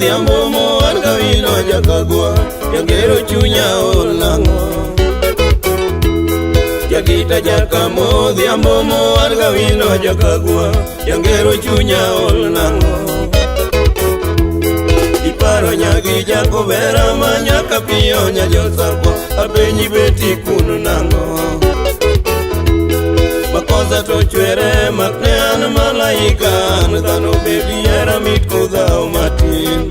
modhiambo moan gawino jakagwa jangero chunya ol nang'o Jagita jakamodhiambo moan gawino jakagwa jangero chunya ol nang'o Iparo nyagi jakobera ma nyaka piyo nyajosakwa apenyi beti kuno nang'o Makosa to chwere mak ne an malaika an dhano bebi hera mit kudhao matin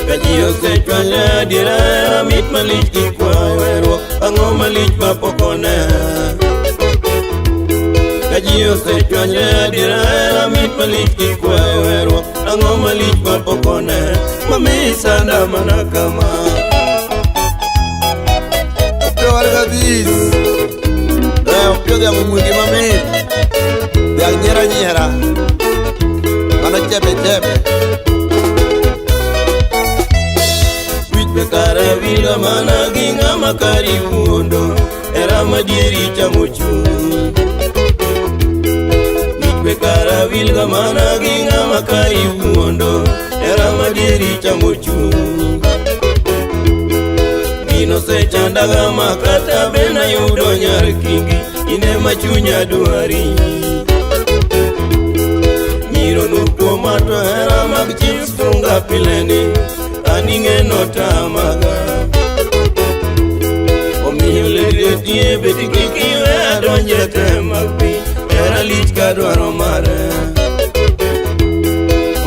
Ka ji osechwanyre adiera hera mit malich kikwayo weruok ang'o malich mapok one Ka ji osechwanyre adiera hera mit malich kikwayo weruok ang'o malich mapok one mamiyi sanda mana kama Opiyo war gadhis. Opiyo dhiang' ong'we mamit. Dhiang' nyiero nyiera. Mano chebe chebe. Wich be kare wilga mana gi ng'ama kari wuondo Hera madieri chamo chuny Wich be kare wilga mana gi ng'ama kari wuondo Hera madieri chamo chuny Gino osechandaga ma kata be nayudo nyar kingi In ema chunya dwari Nyiro kuoma to hera mag chief sunga pileni An ing'eno tamaga Omiyo letie beti kik iwe adonje tem mag pi Hera lich ka dwaro mare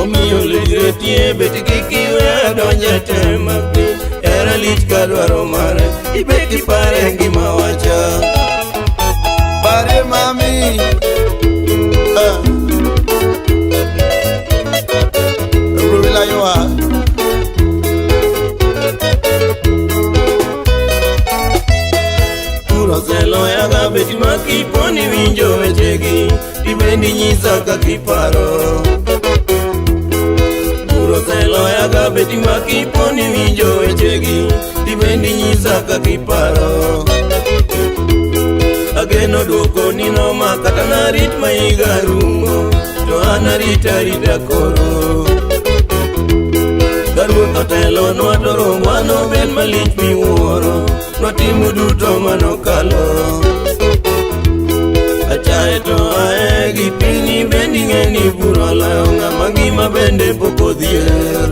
Omiyo letie beti kik iwe adonje tem mag pi Hera lich ka dwaro mare Ibet ipare ngima wacha Parie mami. Rubila yoa. Pur oseloyaga beti ma kiponi winjo wechegi Tibendi nyisa kaka iparo Pur oseloyaga beti ma kiponi winjo wechegi Tibendi nyisa kaka iparo Ageno duoko nino ma kata narit ma higa rumo To an arita arita koro Ka ruoth otelonwa to rombwa nobed malich miwuoro Nwatimo duto manokalo Achaye to ae gi pinyni bende ing'e ni bura oloyo ng'ama ngima bende pok odhier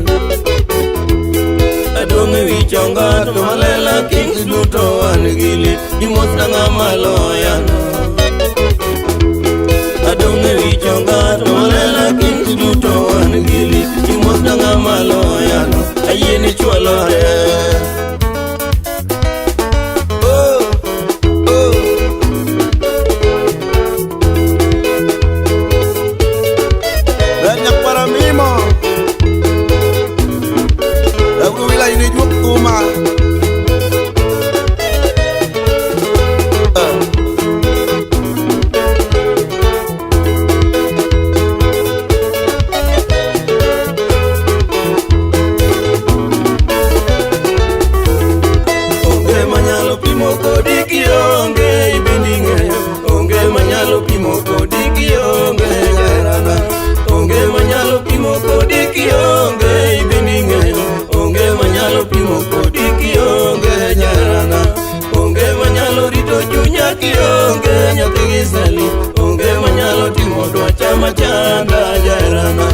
Adong' ewi chonga to malela kings duto wan gi lit Gimosna ng'ama loyano Adong' ewi chonga to malela kings duto wan gi lit Gimosna ng'ama loyano Ayie ni chwalore Oh, oh. Ber nyakwara mimo. Rubila in ijuok thuma. Onge manyalo pimo kodi kionge ibendi ing'eyo Onge manyalo pimo kodi kionge jaherana Onge manyalo pimo kodi kionge ibendi ing'eyo Onge manyalo pimo kodi kionge jaherana Onge manyalo rito chunya kionge nyathi gi sali Onge manyalo timo dwacha machanda jaherana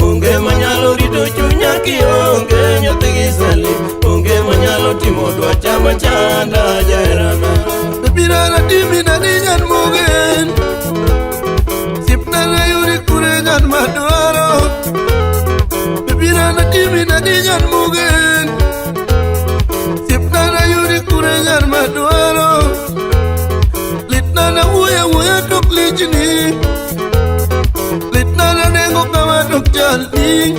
Onge manyalo rito chunya kionge nyathi gi sali Onge manyalo timo dwacha machanda jaherana Bibirana timina ni nyan mugen. Sipnana yuri kure nyan madwaro. Bibirana timina ni nyan mugen. Sipnana yuri kure nyan madwaro. Litnana wuya wuya tok lijni. Litnana nengo kama tok jalni.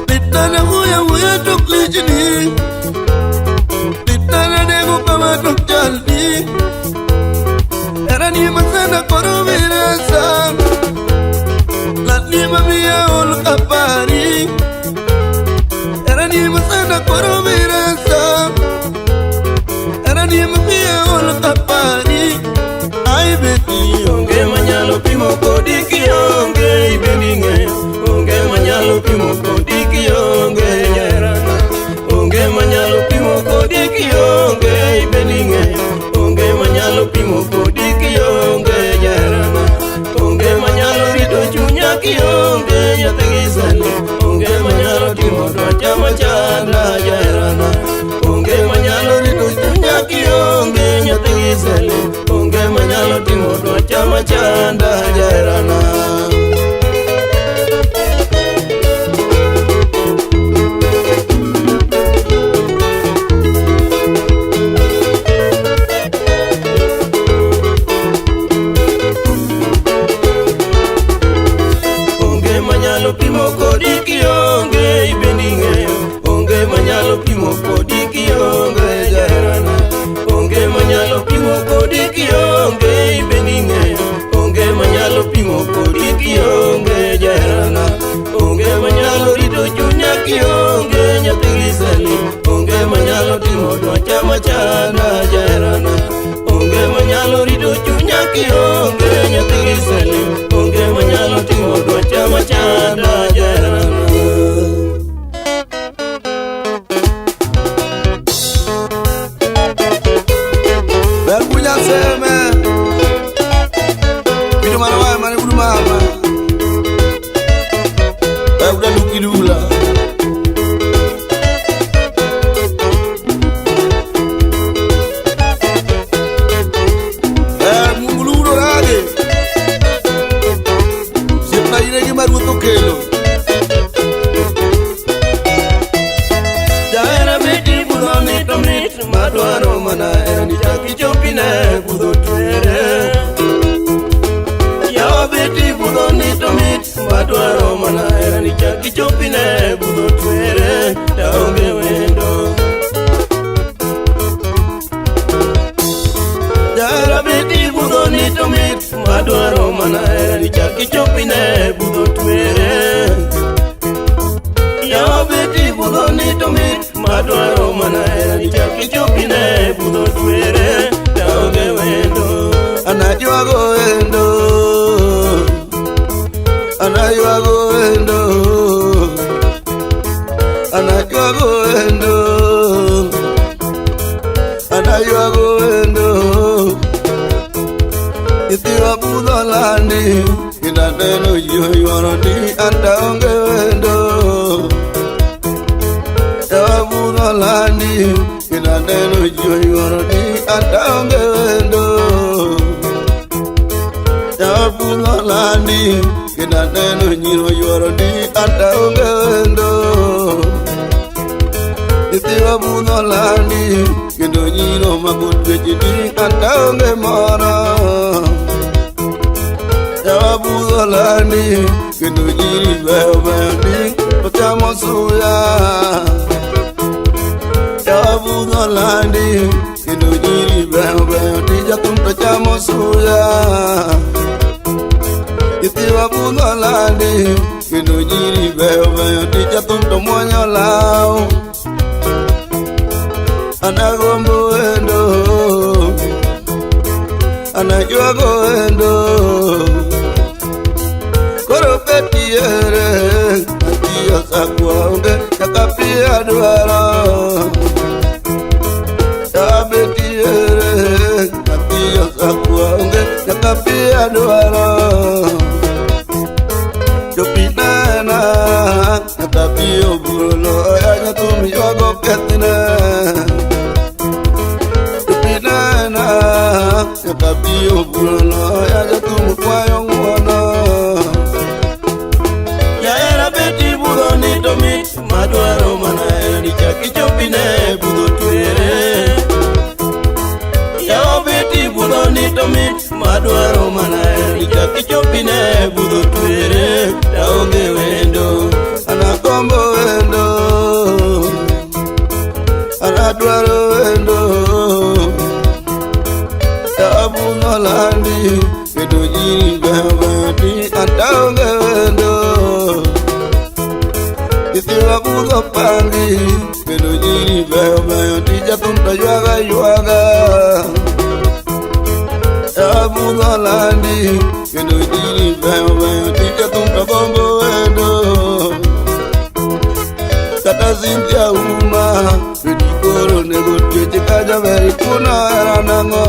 Litnana wuya wuya tok lijni. Litnana nengo kama tok jalni. Era ni masana koro virasa. Latni mamiya ol kapari. Era ni masana koro virasa. Era ni mamiya ol kapari. Ai beti Onge manyalo pimo kodi kionge ibendi ing'eyo Onge manyalo manyalo pimo kodi kionge jaherana. Onge manyalo pimo kodi kionge ibeding'eyo. Onge manyalo pimo kodi kionge jaherana. Onge manyalo rito chunya kionge nyathi gisani. Onge manyalo timo dwacha machanda jaherana. Onge manyalo rito chunya kionge nyathi gisani. Onge manyalo timo dwacha machanda jaherana. Onge manyalo pimo kodi kionge ibeding'eyo. Onge manyalo pimo kodi kionge jaherana. Onge manyalo pimo kodi kionge ibeding'eyo. Onge manyalo pimo kodi kionge jaherana. Onge manyalo rito chunya kionge nyathi gisani. Onge manyalo timo dwacha machanda jaherana. Onge manyalo rito chunya kionge nyathi gisani. Onge manyalo timo dwacha machanda jaherana. Ber kunya seme. Bido mana wae mane udu mama. Ber kuda lukidula. Ber mungulu rage. Siepna ine gi maruoth okelo. Jahera beti budho ni to mit madwaro mana hera ni chak ichopine budho twere. Yawa beti budho ni to mit madwaro mana hera ni chak ichopine budho twere taonge wendo. Jahera beti budho ni to mit madwaro mana hera ni chak ichopine budho twere. Yawa beti budho ni to mit madwaro mana hera ni chak ichopine budho twere taonge wendo. Anaywago wendo. Anaywago wendo. Anaywago wendo. Anaywago wendo. Nyithiwa budho landi kendo aneno ji oyworo ni an taonge wendo. Yawa budho landi kendo aneno ji oyworo ni an taonge wendo. Yawa budho landi kendo aneno nyiri oyworo ni an taonge wendo. Nyithiwa budho landi kendo nyiri omako tweche ni an taonge moro. Yawa budho landi kendo nyiri beyo beyo ni ochamo suya. Yawa budho landi kendo nyiri beyo beyo ni jathum to chamo suya. Nyithiwa budho landi kendo nyiri beyo beyo ni jathum to muonyo law. Anagombo wendo. Anaywago wendo. Koro betiere atiyo sakwa onge nyaka pi adwaro. Ya betiere atiyo sakwa onge nyaka pi adwaro. Jopinena nyaka pi oburo loya nyathum ywago kethne. Jopinena nyaka pi oburo loya jathum kwayo ng'uono. Jahera beti budho ni to mit madwaro mana hera ni chak ichopine budho twere. Yawa beti budho ni to mit madwaro mana hera ni chak ichopine budho twere taonge wendo. Anagombo wendo. Anadwaro wendo. Yawa budho landi kendo nyiri beyo beyo ni an taonge wendo. Nyithiwa budho pangi kendo nyiri beyo beyo ni jathum to ywaga ywaga. Yawa budho landi kendo nyiri beyo beyo ni jathum to gombo wendo. Cynthia Uma bedi koro nego tweche ka jaber ikuno hera nang'o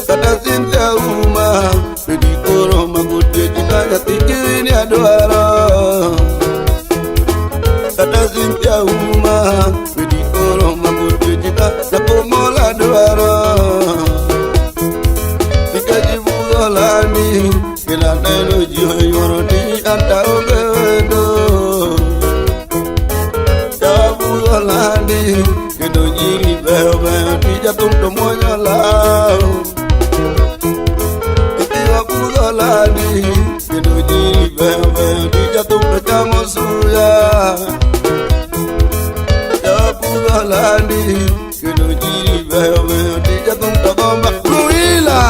kata Cynthia Uma bedi koro mago tweche ka nyathi kiwini adwaro kata Cynthia Uma bedi koro mago tweche ka nyakomola dwaro nikech budho landi kendo aneno ji oyuoro ni anta onge wendo Jabudho landi kendo nyiri beyo beyo ti jathum to muonyo law Itiwa budho landi kendo nyiri beyo beyo ti jathum to chamo suya Jabudho landi kendo nyiri beyo beyo ti jathum to gomba Luila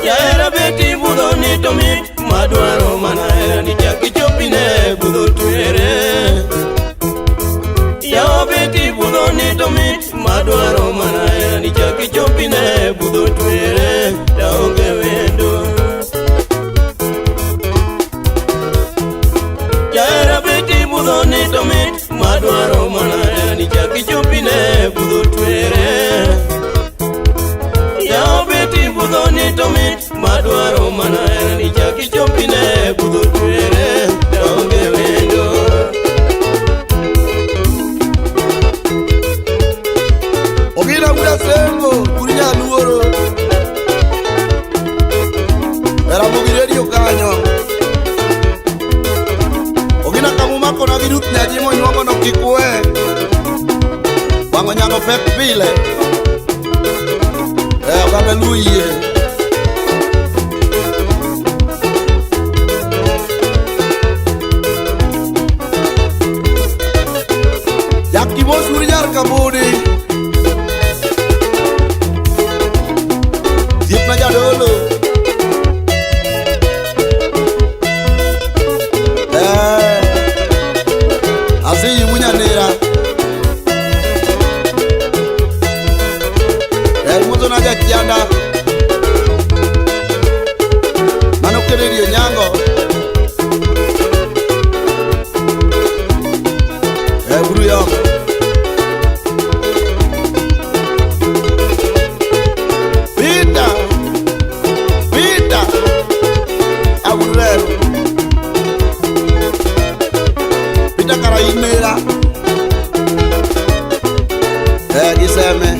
Jahera beti budho ni to mit madwaro mana hera ni chak ichopine budho twere Yawa beti budho ni to mit madwaro mana hera ni chak ichopine budho twere taonge wendo Jahera beti budho ni to mit madwaro mana hera ni chak ichopine budho twere Yawa beti budho ni to mit madwaro mana hera ni chak ichopine budho twere taonge wendo Ogina buda sembo uri nyaluoro Ramogi redio kanyo Ogina kamumakona gi Ruth Nyajimo nyuongono kik we Wang'o nyango pek pile oganda Luo yie Jak imos uru nyar Kabudi Osiepna jadolo Aseyimu nyanira Mozona jachianda Mano Kennedy Onyango Buru yong Peter Peter Awurero Peter kara inera Giseme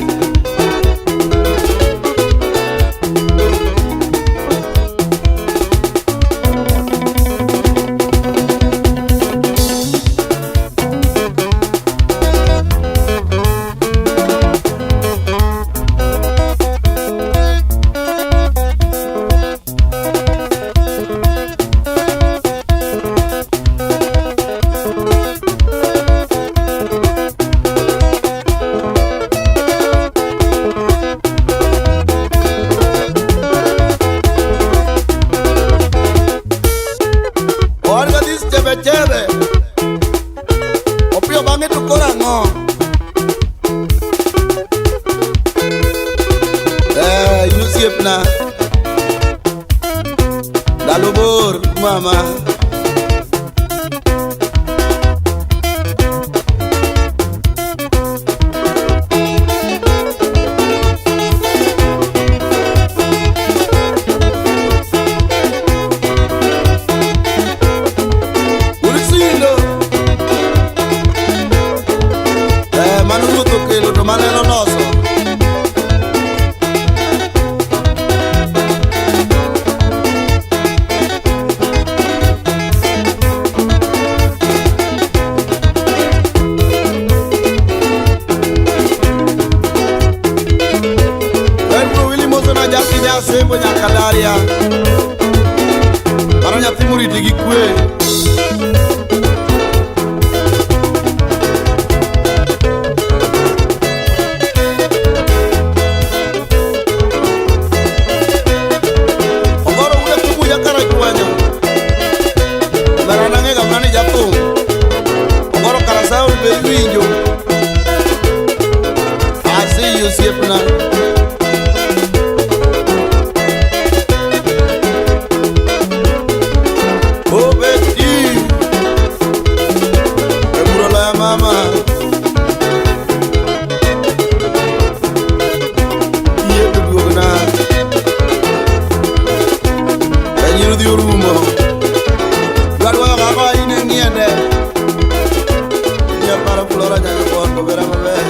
Paro Flora Nyajuoto bera maber.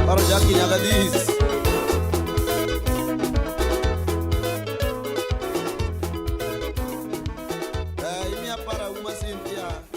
Paro Jackie Nyagadis. Imiya para Uma Cynthia.